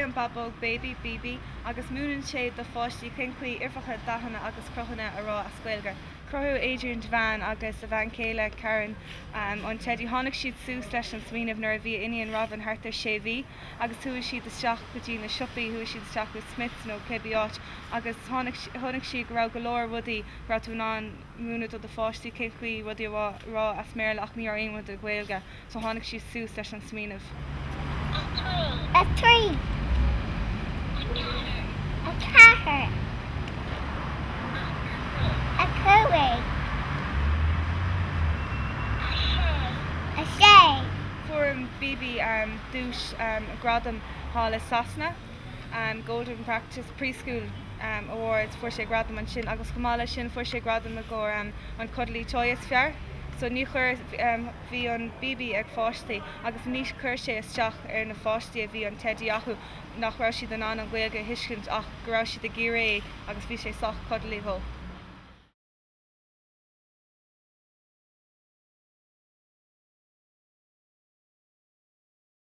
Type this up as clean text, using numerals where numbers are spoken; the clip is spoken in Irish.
é an babóg Baby, BB, agus múineann sé do pháistí cén chaoi uimhreacha, dathanna agus cruthanna a rá as Gaeilge. Chruthaigh Adrian Devane agus a bhean chéile Karen an teidí. Tháinig siad suas leis an smaoineamh nuair a bhí a iníon Robin thart ar sé mhí agus chuaigh siad isteach go dtí na siopaí, chuaigh siad isteach go Smiths nó cibé áit agus tháinig, chonaic siad go raibh go leor rudaí go raibh tú in ann múineadh do do pháistí cén chaoi rudaí a rá as mBéarla ach ní raibh aon rud i Gaeilge so tháinig siad suas leis an smaoineamh. 3. 4. 5. 6. Fuair an BB duais gradam thall i Sasana. Golden Practice Preschool Awards, fuair sé gradam ansin agus chomh maith leis sin fuair sé gradam i gcomhair an Cuddly Toy is fearr. So ní chuir, bhí an BB ag pháistí agus ní chuir sé isteach ar na pháistí a bhí an teidí acu nach raibh siad in ann an Ghaeilge a thuiscint ach go raibh siad ag iarraidh é agus bhí sé sách cuddly dhó.